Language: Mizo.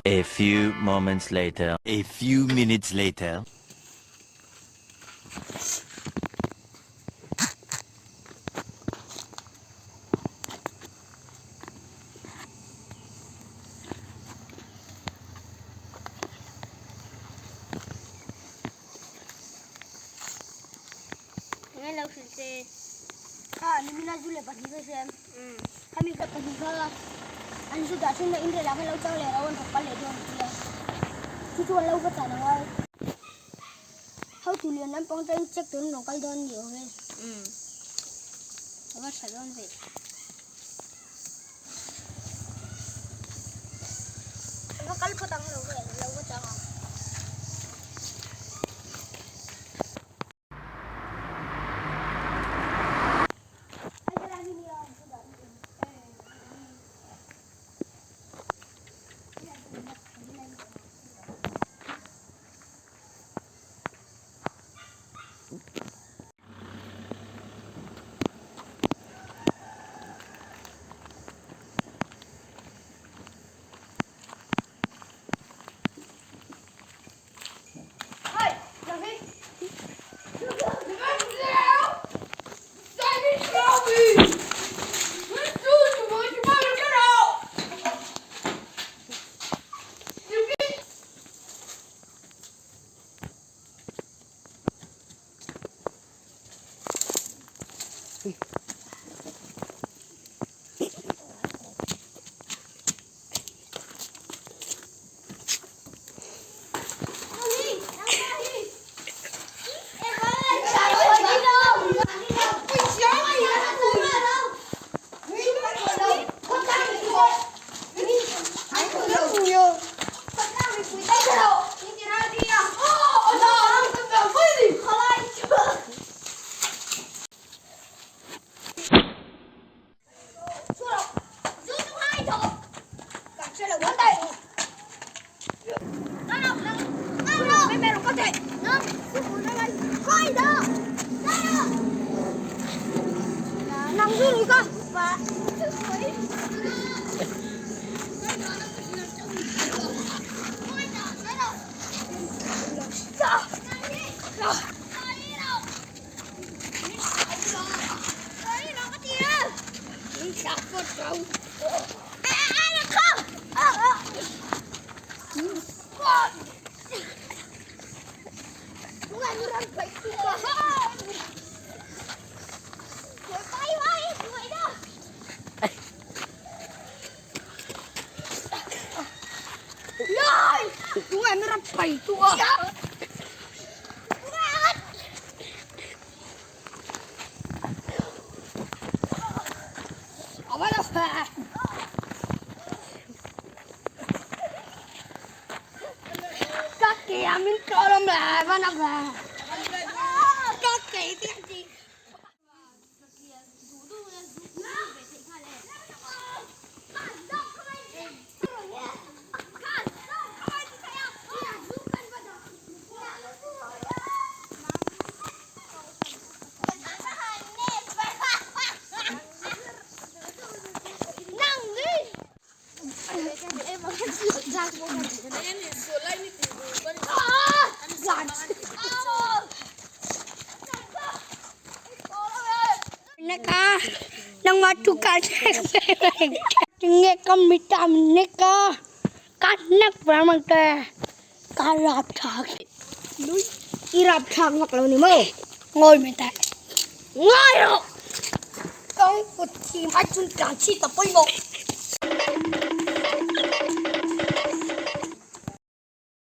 A few moments later. A few minutes later. Enge lo hrilh che? Kha nimina zu leh pahnih ka hria em? Khami ka pahnih kha an zu dah thin a inrel ah khan lo chang leh ro an thawk pal leh dawn tia chu chu an lo va chan ang a. Hotu lian lampang chuan check turin rawn kal dawn ni awm e. A va tha dawn ve. A va kal phawt ang lo ve, lo va chang ang. Tinge ka mit a min nek a, ka nek ber mai te, ka rap thlak. I rap thlak vak lo ni maw? Ngawi mai teh. Ngawi rawh! Kawng kut thim ai chun tlan chhi ta pawimawh.